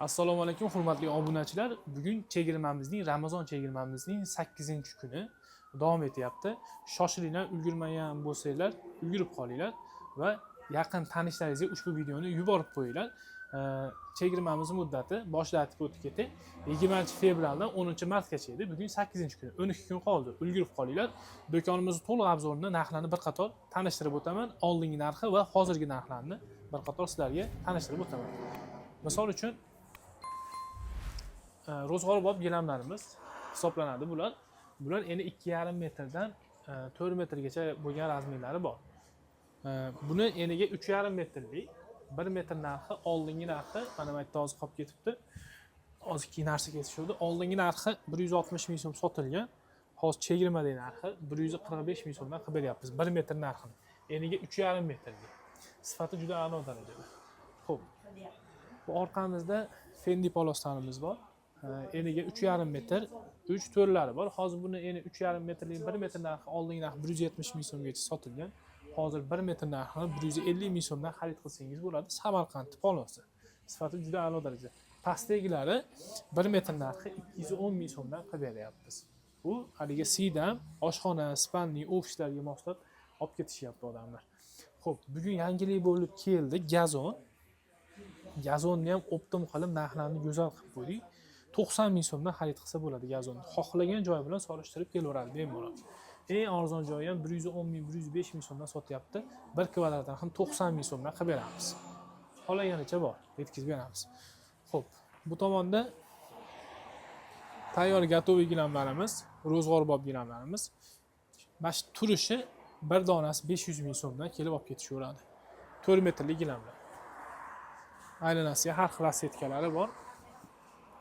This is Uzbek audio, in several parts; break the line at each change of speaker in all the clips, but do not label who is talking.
Assalomu alaykum, hurmatli obunachilar. Bugun chegirmamizning, Ramazon chegirmamizning 8-kuni davom etyapti. Shoshilinglar, ulgurmagan bo'lsanglar, ulgurib qolinglar va yaqin tanishlaringizga ushbu videoni yuborib qo'yinglar. Chegirmamiz muddati boshida aytib o'tib ketay. 20 fevraldan 10 martgacha edi. Bugun 8-kuni, 12 kun qoldi. Ulgurib qolinglar. Do'konimizni to'liq обзор ini, narxlarni bir qator tanishtirib o'taman. Oldingi narxi va hozirgi narxlarni bir qator sizlarga tanishtirib o'taman. Misol uchun, ro'zg'orbop gilamlarimiz hisoblanadi bular. Bular endi 2,5 metrdan 4 metrgacha bo'lgan размер lari bor. Buni eniga 3,5 metrlik 1 metr narxi, oldingi narxi mana bu yerda hozir qolib ketibdi. Hozir keyin narsa ketishuvdi. Oldingi narxi 160 ming so'm sotilgan. Hozir chegirmadagi narxi 145 ming so'mdan qilib beryapmiz 1 metr narxini. Eniga 3,5 metrlik. Sifati juda a'lo darajada. Xo'p. Bu orqamizda Fendi poloslarimiz bor. Eniga 3,5 metr, 3 to'rlari bor. Hozir buni eni 3,5 metrlik 1 metr narxi, oldingi narxi 170 ming so'mgacha sotilgan. Hozir 1 metr narxini 150 ming so'mdan xarid qilsangiz bo'ladi. Samarqand polosi. Sifati juda a'lo darajada. Pastdagilari 1 metr narxi 210 ming so'mdan qilib beryapmiz. Bu haligi siydam, oshxona, спальный, ofislarga moslab olib ketishyapti odamlar. Xo'p, bugun yangilik bo'lib keldi gazon. Gazonni ham оптом qilib, narxlarni go'zal qilib qo'ydik. 90 ming so'mdan xarid qilsa bo'ladi gazonni. Xohlagan joyi bilan solishtirib kelaveradi bemalol. Eng arzon joyi ham 110 ming, 105 ming so'mdan sotyapti. Bir kvadratdan ham 90 ming so'mdan qilib beramiz. Xohlaganicha bor, yetkazib beramiz. Xo'p, bu tomonda tayyor, готовый gilamlarimiz, ro'zg'orbop gilamlarimiz. Mana shu turishi bir donasi 500 ming so'mdan kelib olib ketishaveradi. 4 metrli gilamlar. Aylanasiga har xil расцветка lari bor.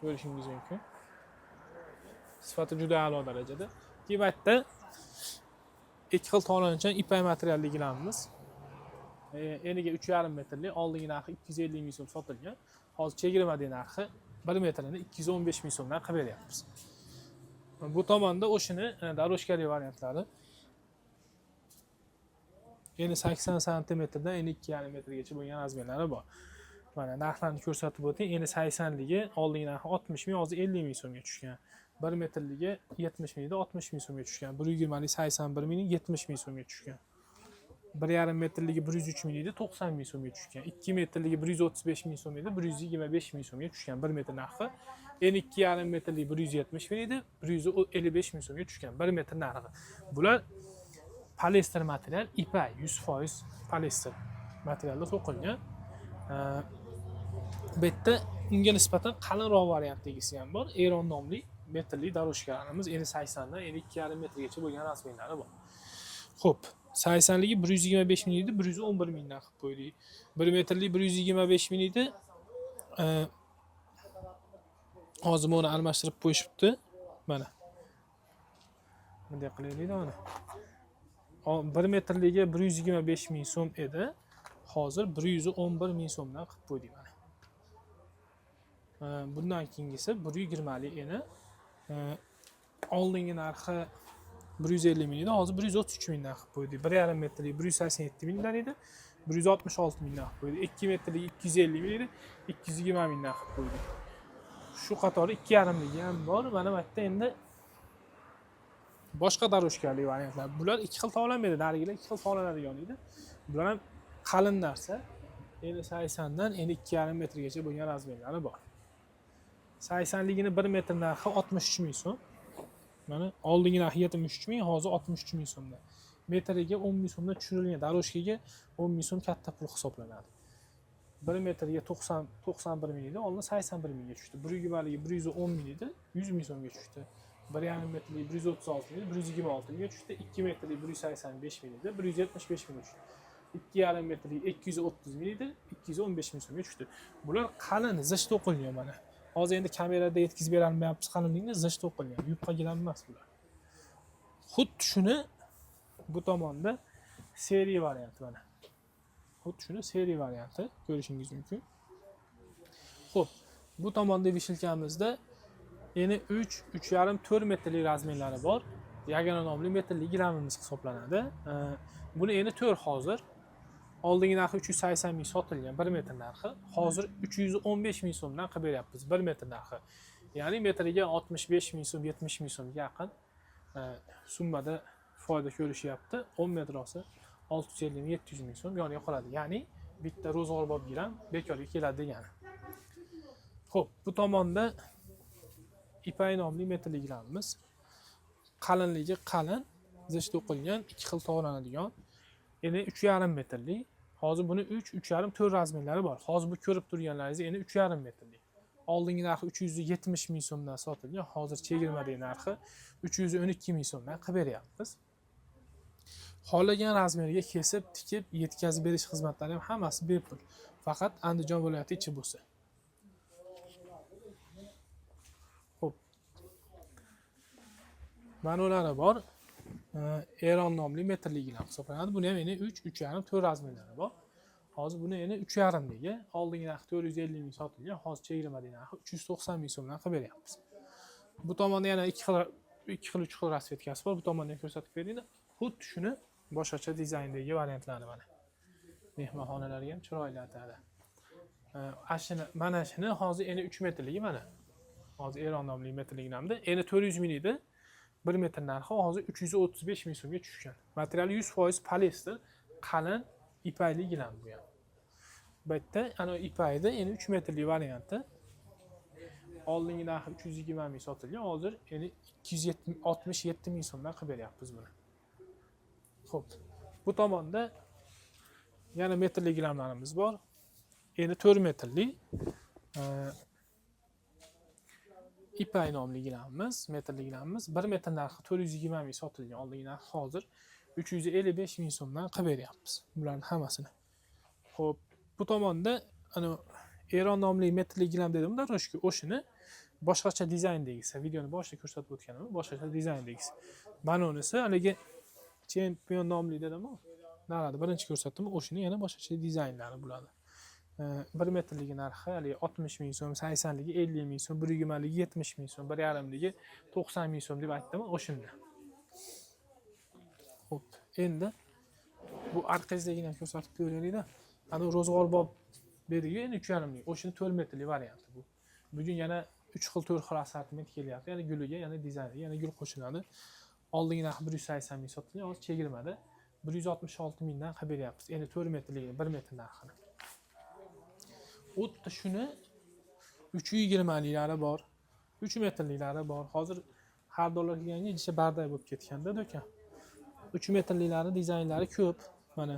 Ko'rishingiz mumkin. Sifati juda a'lo darajada. Keyin bu yerda ikki xil tovlanchan ipak materialli gilamimiz. Eniga 3,5 metrli, oldingi narxi 250 ming so'm sotilgan. Hozir chegirmadagi narxi 1 metrini 215 ming so'mdan qilib beryapmiz. Bu tomonda o'shini дорожка li variantlari. Eni 80 santimetrdan eni 2,5 metrgacha bo'lgan размер lari bor. Mana, narxlarni ko'rsatib o'ting. Eni 80ligi oldingi narxi 60 ming, hozir 50 ming so'mga tushgan. 1 metrligi 70 mingda 60 ming so'mga tushgan. 120lik 81 ming, 70 ming so'mga tushgan. 1,5 metrligi 103 ming edi, 90 ming so'mga tushgan. 2 metrligi 135 ming so'm edi, 125 ming so'mga tushgan 1 metr narxi. Eni 2,5 metrligi 170 ming edi, 155 ming so'mga tushgan 1 metr narxi. Bular poliester material, ipak, 100% poliester materialda to'qilgan. Bu yerda unga nisbatan qalinroq variantdagisi ham bor. Eron nomli metrli дорожка larimiz eni 80 dan eni 2,5 metrgacha bo'lgan размер lari bor. Xo'p, 80ligi 125 ming edi, 111 mingdan qilib qo'ydik. 1 metrli 125 ming edi. Hozir buni almashtirib qo'yishibdi. Mana. Bunday qilaylik mana. 1 metrligi 125 ming so'm edi. Hozir 111 ming so'mdan qilib qo'ydik mana. Bundan keyingisi 120 lik eni. Oldingi narxi 150 ming edi, hozir 133 mingdan qilib qo'ydik. 1,5 metrlik 187 mingdan edi, 166 mingdan qilib qo'ydik. 2 metrlik 250 ming edi, 220 mingdan qilib qo'ydik. Shu qatori 2,5ligi ham bor. Mana bu yerda endi boshqa дорожка li variantlar. Bular ikki xil tovlanmaydi, narigilar ikki xil tovlanadigan edi. Bular ham qalin narsa. Eni 80 dan eni 2,5 metrgacha bo'lgan размер lari bor. 80ligini 1 metr narxi 63 ming so'm. Mana, oldingi narxi 73 ming, hozir 63 ming so'mda. Metriga 10 ming so'mdan tushirilgan. Дорожка ga 10 ming so'm katta pul hisoblanadi. 1 metrga 90 91 ming edi, oldin 81 mingga tushdi. 120ligi 110 ming edi, 100 ming so'mga tushdi. 1,5 metrlik 136 ming edi, 126 mingga tushdi. 2 metrlik 185 ming edi, 175 mingga tushdi. 2,5 metrlik 230 ming edi, 215 ming so'mga tushdi. Bular qalin, zich to'qilgan mana. Hozir endi kamerada yetkazib berolmayapmiz qalinligini, zich to'qilgan, yupqa gilam emas bular. Xuddi shuni bu tomonda серый varianti mana. Xuddi shuni серый varianti ko'rishingiz mumkin. Xo'p, bu tomonda вешалка mizda eni 3, 3,5, 4 metrlik размер lari bor. Yagona nomli metrli gilamimiz hisoblanadi. Buni eni 4 hozir. Oldingi narxi 380 ming sotilgan 1 metr narxi. Hozir 315 ming so'mdan qilib beryapmiz 1 metr narxi. Ya'ni metriga 65 ming so'm, 70 ming so'mga yaqin summada foyda ko'rishyapti. 10 metr olsa 650 ming, 700 ming so'm yoniga qoladi. Ya'ni bitta ro'zg'orbob gilam bekorga keladi degani. Xo'p, bu tomonda Ipay nomli metrli gilamimiz. Qalinligi qalin, zich to'qilgan, 2 xil to'g'ranadigan. Endi 3,5 metrli. Hozir buni 3, 3,5, 4 razmerlari bor. Hozir bu ko'rib turganlaringiz endi 3,5 metrli. Oldingi narxi 370 ming so'mdan sotilgan, hozir chegirmadagi narxi 312 ming so'mdan qilib beryapmiz. Xohlagan razmerga kesib, tikib, yetkazib berish xizmatlari ham hammasi bepul. Faqat Andijon viloyati ichi bo'lsa. Xo'p. Mana ular bor. Eron nomli metrli gilam hisoblanadi. Buni ham endi 3, 3,5, 4 razmerlari bor. Hozir buni endi 3,5ligi, oldingi narxi 450 ming sotilgan, hozir chegirmadagi narxi 390 ming so'mdan qilib beryapmiz. Bu tomonda yana 2 xil, 3 xil rasvetkasi bor. Bu tomonda ham ko'rsatib beringlar. Xuddi shuni boshqacha dizayndagi variantlari mana. Mehmonxonalarga ham chiroyli atadi. Ashuni, mana shuni hozir endi 3 metrligi mana. Hozir Eron nomli metrli gilamda endi 400 ming edi. 1 metr narxi hozir 335 ming so'mga tushgan. Materiali 100% poliester, qalin ipakli gilam bu ham. Bu yerda ana ipakda endi 3 metrli varianti. Oldingi narxi 320 ming sotilgan, hozir endi 267 ming so'mdan qilib beryapmiz buni. Xo'p, bu tomonda yana metrli gilamlarimiz bor. Endi 4 metrli Ipay nomli gilamimiz, metrli gilamimiz 1 metr narxi 420 ming sotilgan, oldingi narxi hozir 355 ming so'mdan qilib beryapmiz bularning hammasini. Xo'p, bu tomonda ana Eron nomli metrli gilam dedim дорожка, o'shini boshqacha dizayndagisi, videoni boshida ko'rsatib o'tganim, boshqacha dizayndagisi. Mana unisi haligi Chempion nomli dedim-ku. Naradi birinchi ko'rsatdim, o'shini yana boshqacha dizaynlari bo'ladi. 1 metrligi narxi haligi 60 ming so'm, 80ligi 50 ming so'm, 120ligi 70 ming so'm, 1,5ligi 90 ming so'm deb aytdim o'shunda. Xo'p, endi bu orqangizdagini ham ko'rsatib ko'raylik-da. Ana ro'zg'orbob dediku, endi 3,5lik, o'shini 4 metrli varianti bu. Bugun yana 3 xil, 4 xil assortiment kelyapti. Yana guliga, yana dizayniga, yana gul qo'shiladi. Oldingi narxi 180 ming sotilgan, hozir chegirmada 166 mingdan qilib beryapmiz. Endi 4 metrligi, 1 metr narxini. Xuddi shuni 320liklari bor, 3 metrliklari bor. Hozir har dollar kelganga ichi barday bo'lib ketganda do'kon. 3 metrliklari dizaynlari ko'p. Mana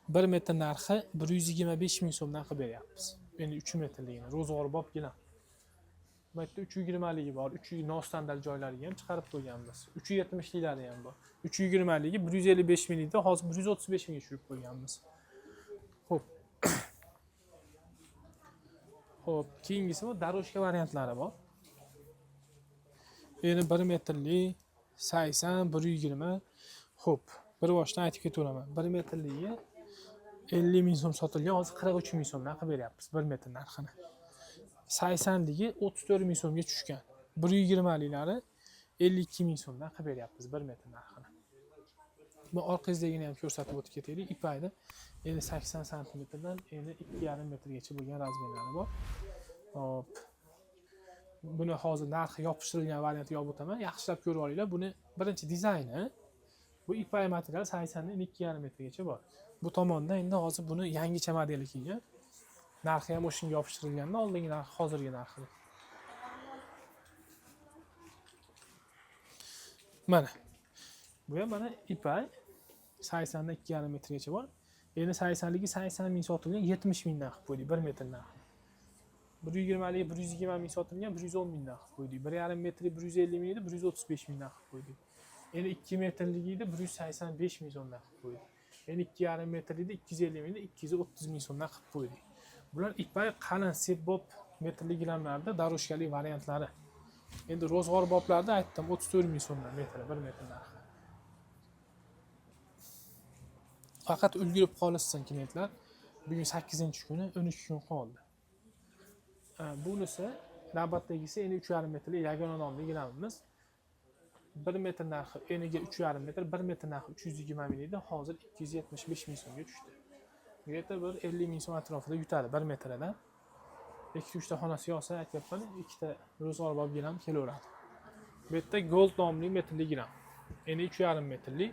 1 metr narxi 125 ming so'mdan qilib beryapmiz. Endi 3 metrligini ro'zg'orbob gilam. Bu yerda 320ligi bor, 3 nostandart joylariga ham chiqarib qo'yganmiz. 370liklari ham bor. 320ligi 155 ming edi, hozir 135 mingga tushirib qo'yganmiz. Xo'p. Xo'p, keyingisi bu дорожка variantlari bor. Endi 1 metrli 80, 120. Xo'p, bir boshdan aytib ketaveraman. 1 metrligi 50 ming so'm sotilgan, hozir 43 ming so'mdan qilib beryapmiz 1 metr narxini. 80ligi 34 ming so'mga tushgan. 120liklari 52 ming so'mdan qilib beryapmiz 1 metr narxini. Bu orqangizdagini ham ko'rsatib o'tib ketaylik. Ipayni endi 80 santimetrdan endi 2,5 metrgacha bo'lgan razmerlari bor. Hop. Buni hozir narxi yopishtirilgan varianti yopib o'taman. Yaxshilab ko'rib olinglar. Buni birinchi dizayni bu ipay material 80 dan 2,5 metrgacha bor. Bu tomonda endi hozir buni yangicha modeli kelgan. Narxi ham o'shanga yopishtirilganda oldingi narxi hozirgi narxi. Mana. Bu ham mana ipay 80 dan 2,5 metrgacha bor. Endi 80ligi 80 ming sotilgan, 70 mingdan qilib qo'ydik 1 metr narxi. 120ligi 120 ming sotilgan, 110 mingdan qilib qo'ydik. 1,5 metri 150 ming edi, 135 mingdan qilib qo'ydik. Endi 2 metrligi edi 185 ming so'mdan qilib qo'ydik. Endi 2,5 metrligi 250 ming edi, 230 ming so'mdan qilib qo'ydik. Bular ipay qalin sepbob metrli gilamlarda дорожкали variantlari. Endi ro'zg'orboblarda aytdim 34 ming so'mdan metri, 1 metr narxi. Faqat ulgurib qolishsin klientlar. Bugun 8-kuni, 12 kun qoldi. Bunisi navbatdagisi endi 3,5 metrli yagona nomli gilamimiz. 1 metr narxi eniga 3,5 metr, 1 metr narxi 320 ming edi, hozir 275 ming so'mga tushdi. Где-то bir 50 ming so'm atrofida yutadi 1 metridan. Ikkita, uchta xonasi olsa, aytyapman, ikkita ro'zg'orbob gilam kelaveradi. Bu yerda Gold nomli metrli gilam, eni 3,5 metrli.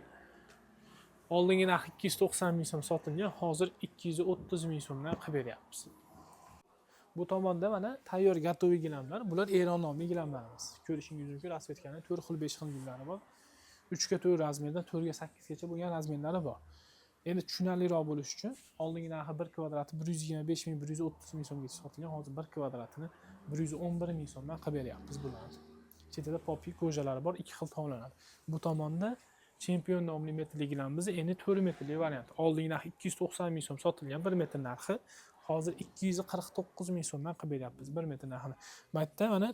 Oldingi narxi 290 ming so'm sotilgan, hozir 230 ming so'mdan qilib beryapmiz. Bu tomonda mana tayyor, готовый gilamlar. Bular Eron nomli gilamlarimiz. Ko'rishingiz mumkin, расцветка ni to'rt xil, besh xil gullari bor. 3 ga 4 размер dan 4 ga 8gacha bo'lgan размер lari bor. Endi tushunarliroq bo'lishi uchun, oldingi narxi bir kvadrati 125 ming, 130 ming so'mgacha sotilgan, hozir bir kvadratini 111 ming so'mdan qilib beryapmiz bularni. Chetida popi, кожа lari bor, ikki xil tovlanadi. Bu tomonda Chempion nomli metrli gilamimiz, eni 4 metrli variant. Oldingi narxi 290 ming so'm sotilgan 1 metr narxi, hozir 249 ming so'mdan qilib beryapmiz 1 metr narxini. Bu yerda mana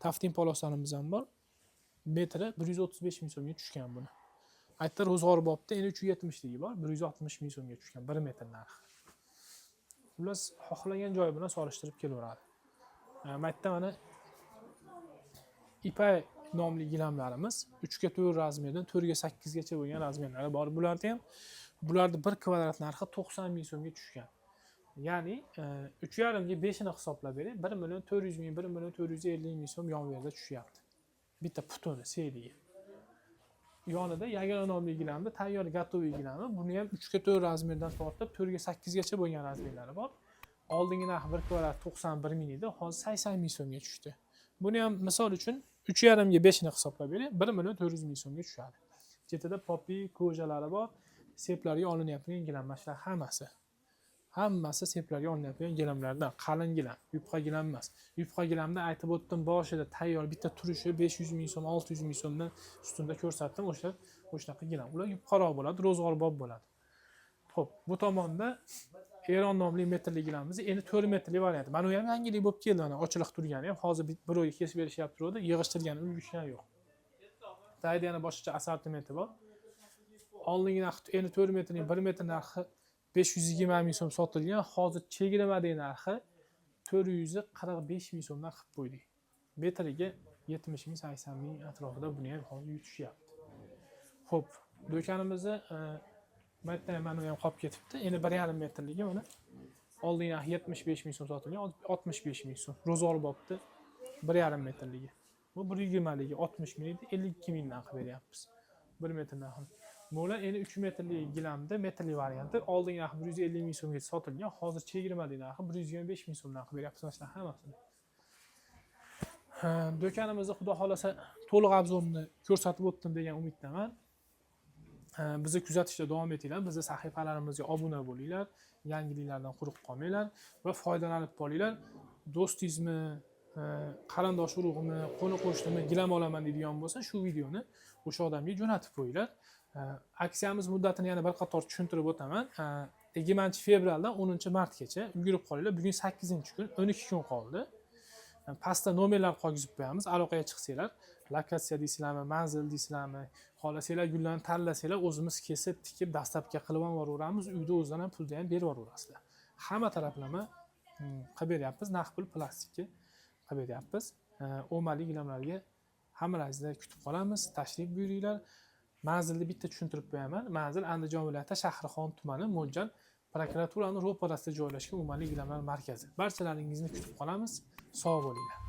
taftin poloslarimiz ham bor, metri 135 ming so'mga tushgan buni. Aytda, ro'zg'orbobda eni 3,70ligi bor, 160 ming so'mga tushgan 1 metr narxi. Xullas, xohlagan joyi bilan solishtirib kelaveradi. Bu yerda mana Ipak nomli gilamlarimiz, 3 ga 4 размер dan 4 ga 8gacha bo'lgan размер lari bor bularni ham. Bularni bir kvadrat narxi 90 ming so'mga tushgan, ya'ni 3,5 ga 5ini hisoblab bering, 1 400 000, 1 450 000 so'm yon yerda tushyapti bitta putuni seyligi. Yonida Yagona nomli gilamda tayyor, готовый gilami. Buni ham 3 ga 4 размер dan tortib 4 ga 8gacha bo'lgan размер lari bor. Oldingi narxi bir kvadrat 91 ming edi, hozir 80 ming so'mga tushdi. Buni ham misol uchun 3,5 ga 5ini hisoblab bering, 1 400 000 so'mga tushadi. Chetida popi, кожа lari bor. Seplarga olinyapti gilam. Mana shular hammasi seplarga olinayotgan gilamlardan. Qalin gilam, yupqa gilam emas. Yupqa gilamda aytib o'tdim boshida, tayyor bitta turishi 500 ming so'm, 600 ming so'mdan ustunda ko'rsatdim. O'sha o'shanaqa gilam, ular yupqaroq bo'ladi, ro'zg'orbob bo'ladi. Ho'p, bu tomonda Eron nomli metrli gilamimiz, eni 4 metrli varianti. Mana u ham yangilik bo'lib keldi, mana ochiliq turgani ham. Hozir birovga kesib berishyapti turuvdi, yig'ishtirgani ulgurishgani yo'q. Tagida yana boshqacha assortimenti bor. Oldingi narxi eni 4 metrning 1 metr narxi 520 ming so'm sotilgan, hozir chegirmadagi narxi 445 ming so'mdan qilib qo'ydik. Metriga 70 ming, 80 ming atrofida buni ham hozir yutishyapti. Ho'p, do'konimizni bu yerda ham mana u ham qolib ketibdi. Endi 1,5 metrligi mana, oldingi narxi 75 ming so'm sotilgan, hozir 65 ming so'm. Ro'zg'orbobni 1,5 metrligi. Bu 1,20ligi 60 ming edi, 52 mingdan qilib beryapmiz 1 metr narxini. Bular eni 3 metrli gilamda metrli varianti. Oldingi narxi 150 ming so'mga sotilgan, hozir chegirmali narxi 125 ming so'mdan qilib beryapmiz mana shularni hammasini. Ha, do'konimizni xudo xohlasa to'liq обзор ni ko'rsatib o'tdim degan umiddaman. Ha, bizni kuzatishda davom etinglar, bizni sahifalarimizga obuna bo'linglar, yangiliklardan quruq qolmanglar va foydalanib qolinglar. Do'stingizmi, qarindosh urug'imi, qo'ni qo'shnimi gilam olaman deydigan bo'lsa, shu videoni o'sha odamga jo'natib qo'yinglar. Aksiyamiz muddatini yana bir qator tushuntirib o'taman. 20 fevraldan 10 martgacha, ulgurib qolinglar. Bugun 8-kun, 12 kun qoldi. Pastda nomerlar qolgizib qo'yamiz, aloqaga chiqsanglar, lokatsiya deysizlarmi, manzil deysizlarmi, xohlasanglar gullarni tanlasanglar, o'zimiz kesib, tikib, доставка qilib ham yuboraveramiz. Uyda o'zidan ham, pulni ham berib yuboraverasizlar. Hamma taraflama qilib beryapmiz, naqd pul, plastikka qilib beryapmiz. O'mali gilamlarga hammalaringizni kutib qolamiz, tashrif buyuringlar. Manzilni bitta tushuntirib qo'yaman. Manzil: Andijon viloyati, Shahrixon tumani, Mo'ljal, prokuraturani ro'parasida joylashgan O'mali gilamlar markazi. Barchalaringizni kutib qolamiz. Sog' bo'linglar.